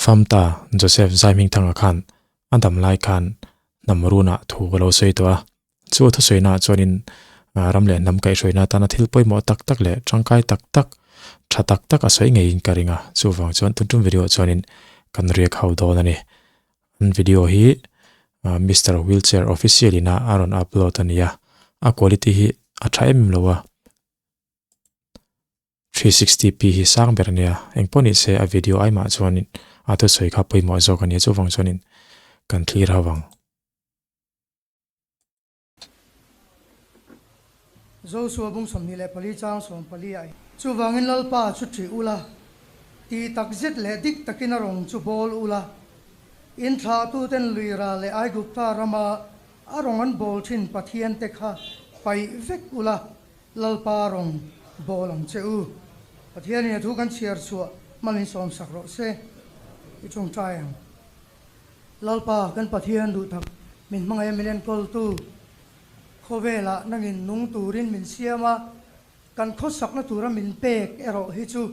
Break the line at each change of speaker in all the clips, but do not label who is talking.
Famta Joseph Zaihmingthanga khan a dam lai khan hnam runah thu ka lo sawi tawh a. Chu a thusawiinaah chuanin ram leh hnam kaihhruaina atana thil pawimawh tak tak leh tangkai tak tak, tha tak tak a sawi ngeiin ka ring a. Chuvang chuan tun tum video ah chuanin kan riak ho dawn a ni. An video hi Mister Wheelchair Official ina a rawn upload a ni a, a quality hi a tha em em lo a. 360p hi sang ber a nia, engpawh ni se a video aimah chuanin a thusawi kha pawimawh zawk a nia, chuvang chuanin kan thlir ho ang.
Josua bung 24 chang 14 ah Chuvangin Lalpa chu ṭih ula, tih tak zet leh dik takin a rawng chu bawl ula, in thlahtuten lui ral leh Aigupta rama a rawng an bawl ṭhin Pathiante kha paih vek ula, Lalpa rawng bawl ang che u. Pathianin a thu kan chhiar chhuah hmalin sawmsak rawh se, i ṭawngṭai ang. Lalpa kan Pathian duh tak min hmangaih a min enkawltu khawvelah nangin nung turin min siam a, kan khawsakna tura min pek erawh hi chu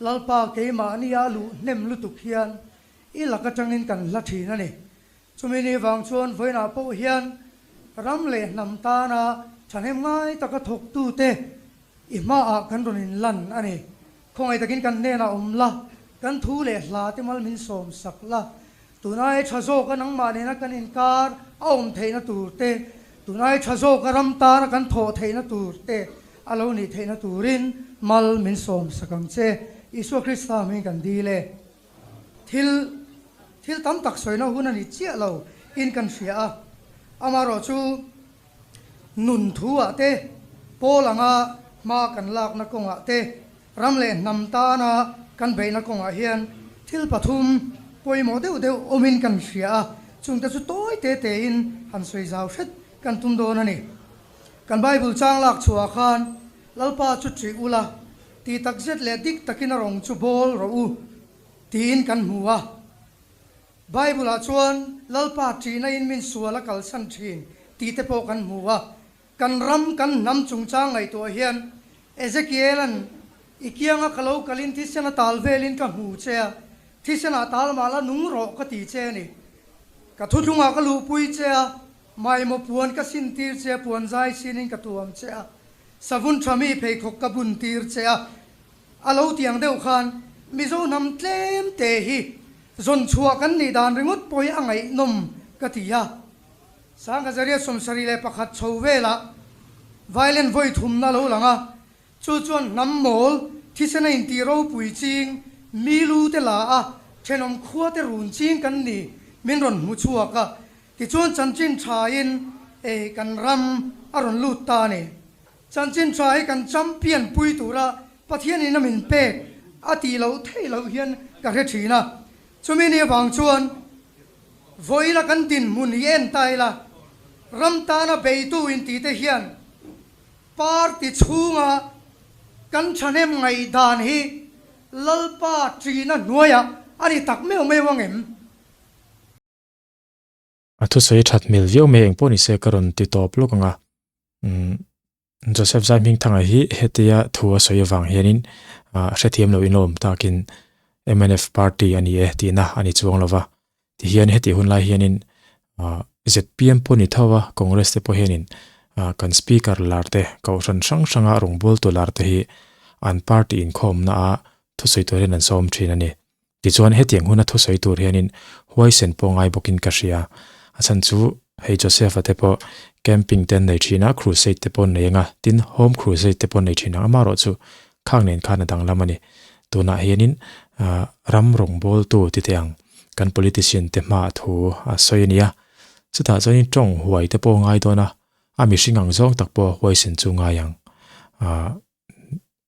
Lalpa keimahnia luh hnem lutuk hian i lak atangin kan hla thin a ni. Chumi ni vang chuan vawiinah pawh hian ram leh hnam tana thahnem ngai taka thawktute i hmaah kan rawn inlan a ni. Khawngaih takin kan hnenah awm la, kan thu leh hla te mal min sawm sak la. Tunai tha zawka nangmah nena kan inkar a awm theihna tur te, tunai tha zawka ram tana kan thawh theihna tur te a lo nih theihna turin mal min sawm sak ang che. Isua Krista hming kan dil e. Thil thil tam tak sawina hun a ni chiah lo in kan hria a, amaherawh chu nun thu ah te, pawl anga hma kan lakna kawngah te, ram leh hnam tana kan beihna kawngah hian thil pathum pawimawh deuh deuh awmin kan hria a, chungte chu tawi te tein han sawi zau hret kan tum dawn a ni. Kan Bible chang lak chhuah khan Lalpa chu ṭih ula, ti takzet leh dik takin a rawng chu bawl rawh u tiin kan hmu a. Bible-ah chuan Lalpa ṭihna in min sual a kalsan ṭhin tih te pawh kan hmu a. Kan ram, kan hnam chungchang ngaihtuah hian Ezekiel-a'n i kianga ka lo kalin thisen a tal velin ka hmu che a, thisenah tal mah la nung rawh ka ti che a ni. Ka thuthlungah ka luhpui che a, maimaw puan ka sintir che a, puan zai sinin ka tuam che a, savun ṭha mi pheikhawk ka buntir che a. A lo tiang deuh khan Mizo hnam tlem te hi zawn chhuah kan nih dan ringawt pawh hi a ngaihnawm ka ti a. Sangkhazaria 71 chho velah violent vawi thumna a lo lang a, chu chuan hnam mawl thisen a intih ropui ching mi lu te la a, thenawm khua te run ching kan ni min rawn hmu chhuak a, tichuan chanchin thain ei kan ram a rawn lut ta a ni. Chanchin tha hi kan champion pui tura Pathianin a min pek a tih loh theih loh hian ka hre thin a. Chumi ni avang chuan vawiila kan dinhmun hi en ta ila, ram tana beitu intite hian party chhunga kan thahnem ngaihdan hi Lalpa ṭihna hnuaiah a ni tak meuh meuh ang em?
A thusawi that hmel viau mai engpawh ni se ka rawn ti tawp lawk ang a. Umm Joseph Zaihmingthanga hi hetia thu a sawi avang hianin ah hrethiam lo inawm takin mnf party a ni e tihna a ni chuang lo va. Tihian hetih hun lai hianin ah zpm pawh ni tho a Congress te pawh hianin ah kan speaker lar te kohhran hrang hranga rawngbawltu lar te hi an party inkhawmna ah thusawi tur hian an sawm thin a ni. Tichuan hetiang huna thusawi tur hianin huaisen pawh ngai bawkin ka hria. A chhan chu hei Joseph-a te pawh camping te an nei thin a, crusade te pawh an nei ang a, tin home crusade te pawh an nei thin ang. Amaherawhchu khang nen khan a danglam a ni. Tunah hianin ram rawngbawltu ti teh ang kan politician te hmaah thu a sawi a ni a. Chutah chuanin tawng huai te pawh a ngai dawn a, a mihring ang zawng tak pawh huaisen chu ngai ang.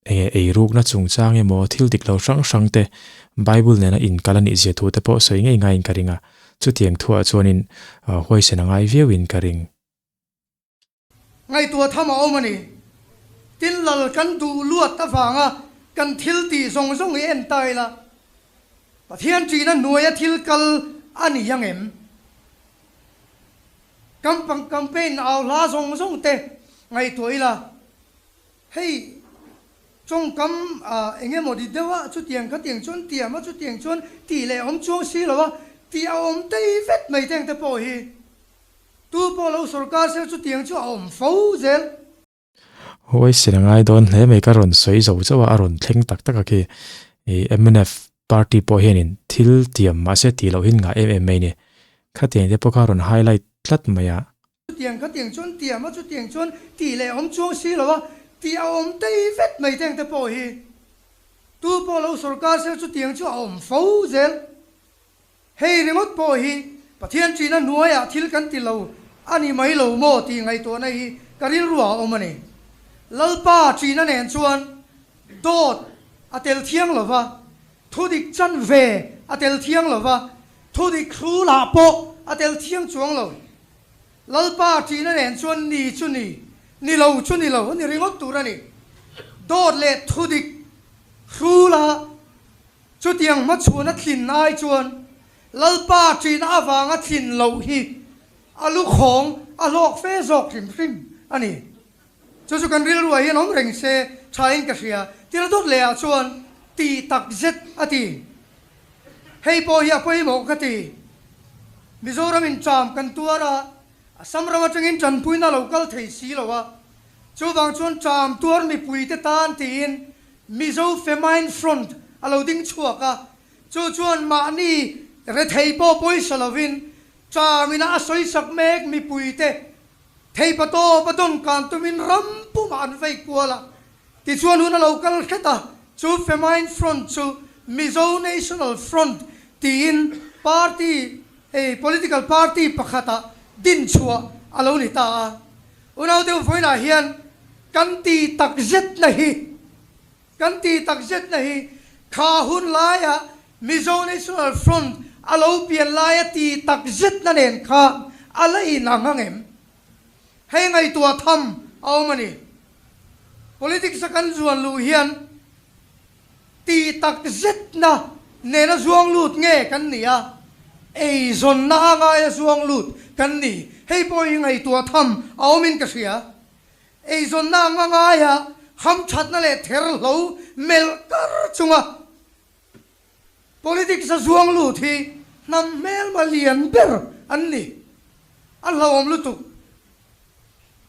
Enge eirukna chungchang emaw thil dik lo hrang hrang te Bible nena inkal a nih zia thu te pawh sawi ngei ngaiin ka ring a, chutiang thuah chuanin huaisen a ngai viauin ka ring.
Ngaihtuah tham a awm a ni. Tin lal kan duh luat avanga kan thil tih zawng zawng hi en ta ila, Pathian ṭihna hnuaia thil kal a ni ang em? Campaign au hla zawng zawng te ngaihtuah ila. Hei, Tawngkam eng emaw di deuh a, chutiang khatiang chuan tiam a, chutiang chuan tih leh awm chuang si lo a, tih a awm tei vet mai teng te pawh hi tu pawh lo sorkar sel chutiang chu a awm fo zel.
Huaisen a ngai dawn hle mai ka rawn sawi zo chauh a, a rawn thleng tak tak a khi i mnf party pawh hianin thil tiam mahse tih loh hin ngah em em mai a ni. Khatiang te pawh kha a rawn highlight tlat mai a.
Chutiang khatiang chuan tiam a, chutiang chuan tih leh awm chuang si lo a, tih a awm tei vet mai teng te pawh hi tu pawh lo sorkar sel chutiang chu a awm fo zel. Hei ringawt pawh hi Pathian ṭihna hnuaiah thil kan ti lo a ni mai lo maw tih ngaihtuahna hi ka rilru ah a awm a ni. Lalpa ṭihna nen chuan dawt a tel thiang lo va, thudik chanve a tel thiang lo va, thudik hrulah pawh a tel thiang chuang lo. Lalpa ṭihna nen chuan ni chu ni, ni lo chu ni lo a ni ringawt tur a ni. Dawt leh thudik hrula chutiang hmachhuan a thlin ai chuan Lalpa ṭihna avanga thlin loh hi a lukhawng a hlawk fe zawk hrim hrim a ni. Chu chu kan rilruah hian awm reng se thain ka hria. Thil dawt lehah chuan tih tak zet a ti. Hei pawh hi a pawimawh ka ti. Mizoramin ṭam kan tuar a, Assam ram aṭangin ṭanpuina lo kal thei si lo a. Chuvang chuan ṭam tuar mipuite tan tiin Mizo Famine Front a lo ding chhuak a. Chu chuan mahni rethei pawh pawisa lovin ṭamina a sawisak mek mipuite Theipa tawp a dawn kan tumin ram pumah an vei kual a, tichuan hun a lo kal hret a, chu Famine Front chu Mizo National Front tiin party hei political party pakhatah din chhuah a lo ni ta a. Unau deuh vawiinah hian kan ti takzetna hi kan ti takzetna hi kha hun laia Mizo National Front a lo pian laia ti takzetna nen khan a la inang ang em? Hei ngaihtuah tham a awm a ni. Politics a kan zuan luh hian ti takzetna nena zuang lut nge kan ni a, eizawnna a ngaia zuang lut kan ni. Hei pawh hi ngaihtuah tham a awmin ka hria. Eizawnna anga ngaia hamthatna leh therhlo melh kar chunga politics a zuang lut hi hnam hmelma lian ber an ni. A hlauhawm lutuk.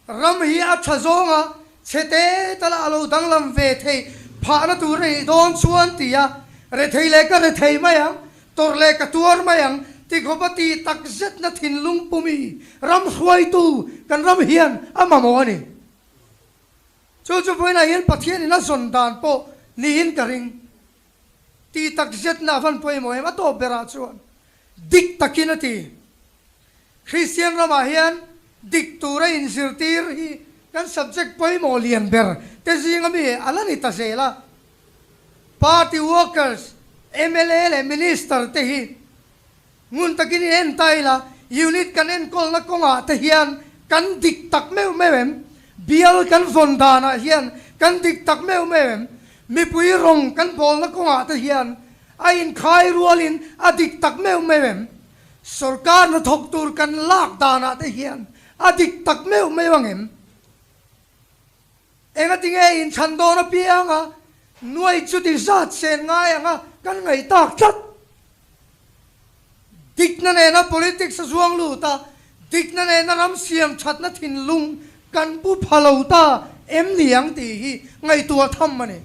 Ram hi a tha zawnga chhe te tala a lo danglam ve theih phahna tur a nih dawn chuan tia rethei leh ka rethei mai ang, tawrh leh ka tuar mai ang ti khawpa tih tak zetna thinlung pumi ram hruaitu kan ram hian a mamawh a ni. Chu chu vawiinah hian Pathianin a zawn dan pawh niin ka ring. Tih tak zetna a van pawimawh em? A tawp berah chuan dik takin a ti. Kristian ramah hian dik tura inzirtir hi kan subject pawimawh lian ber te zinga mi a la ni ta zel a. Party workers, mla leh minister te hi ngun takin in en ta ila, unit kan enkawlna kawngah te hian kan dik tak meuh meuh em? Bial kan vawn danah hian kan dik tak meuh meuh em? Mipui rawng kan bawlna kawngah te hian a inkhai rualin a dik tak meuh meuh em? Sorkar hnathawk tur kan lak danah te hian a dik tak meuh meuh ang em? Engatinge inchhan dawn apianga nuai chuti zat sen ngai anga kan ngaih tak tlat? Dikna nena politics a zuang lut a, dikna nena ram siam thatna thinlung kan pu pha lo ta em ni ang tih hi ngaihtuah tham a ni.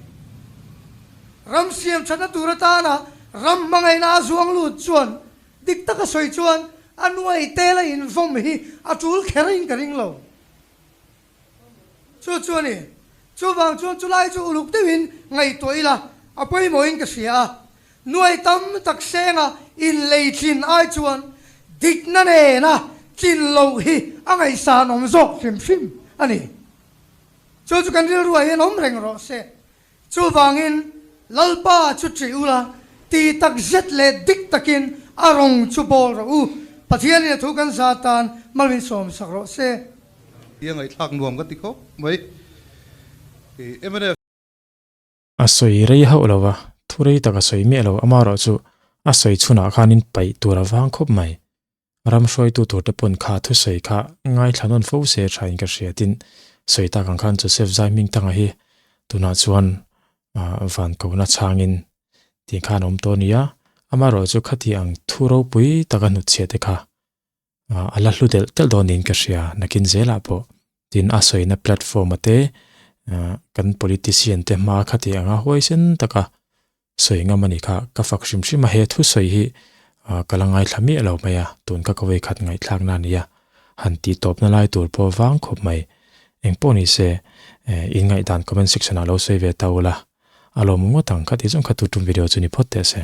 Ram siam thatna tur atana ram hmangaihna a zuang lut chuan dik taka sawi chuan a nuai tel a invawm hi a tul kher in ka ring lo. Chu chu a ni. Chuvang chuan chulai chu uluk deuhin ngaihtuah ila a pawimawhin ka hria a. Nuai tam tak senga inlei tlin ai chuan dikna nena tlin loh hi a ngaihsanawm zawk hrim hrim a ni. Chu chu kan rilruah hian awm reng rawh se. Chuvangin Lalpa chu ṭih ula, ti tak zet leh dik takin a rawng chu bawl rawh u. Pathianin a thu kan za tan malmin sawmsak rawh se.
Tia ngaihthlak nuam ka ti khawp mai. Mnf.
A sawi rei hauh lo va, thu rei tak a sawi miah lo, amaherawh chu a sawi chhunah khanin paih tur a vang khawp mai. Ram hruaitu turte pawn kha thusawi kha ngaithla nawn fo se thain ka hria tin sawi tak ang khan Joseph Zaimingthanga hi tunah chuan. Van kohna chhangin tih khan a awm tawh a ni a, amaherawhchu khati ang thu ropui taka hnutchhiah te kha a la hlu delh telh dawn niin ka hria. Nakin zelah pawh tin a sawina platform a te kan politician te hma khati anga huaisen taka sawi ngam a ni kha ka fak hrim hrim a, he thusawi hi ka la ngaithla miah lo mai a, tun kha ka vawikhat ngaihthlakna a ni a, han tih tawpna lai tur pawh vang khawp mai. Engpawh ni se, in ngaihdan comment section ah lo sawi ve ta ula, a lawm ngawt ang kha tih zawng kha tu tum video chu ni phawt teh se.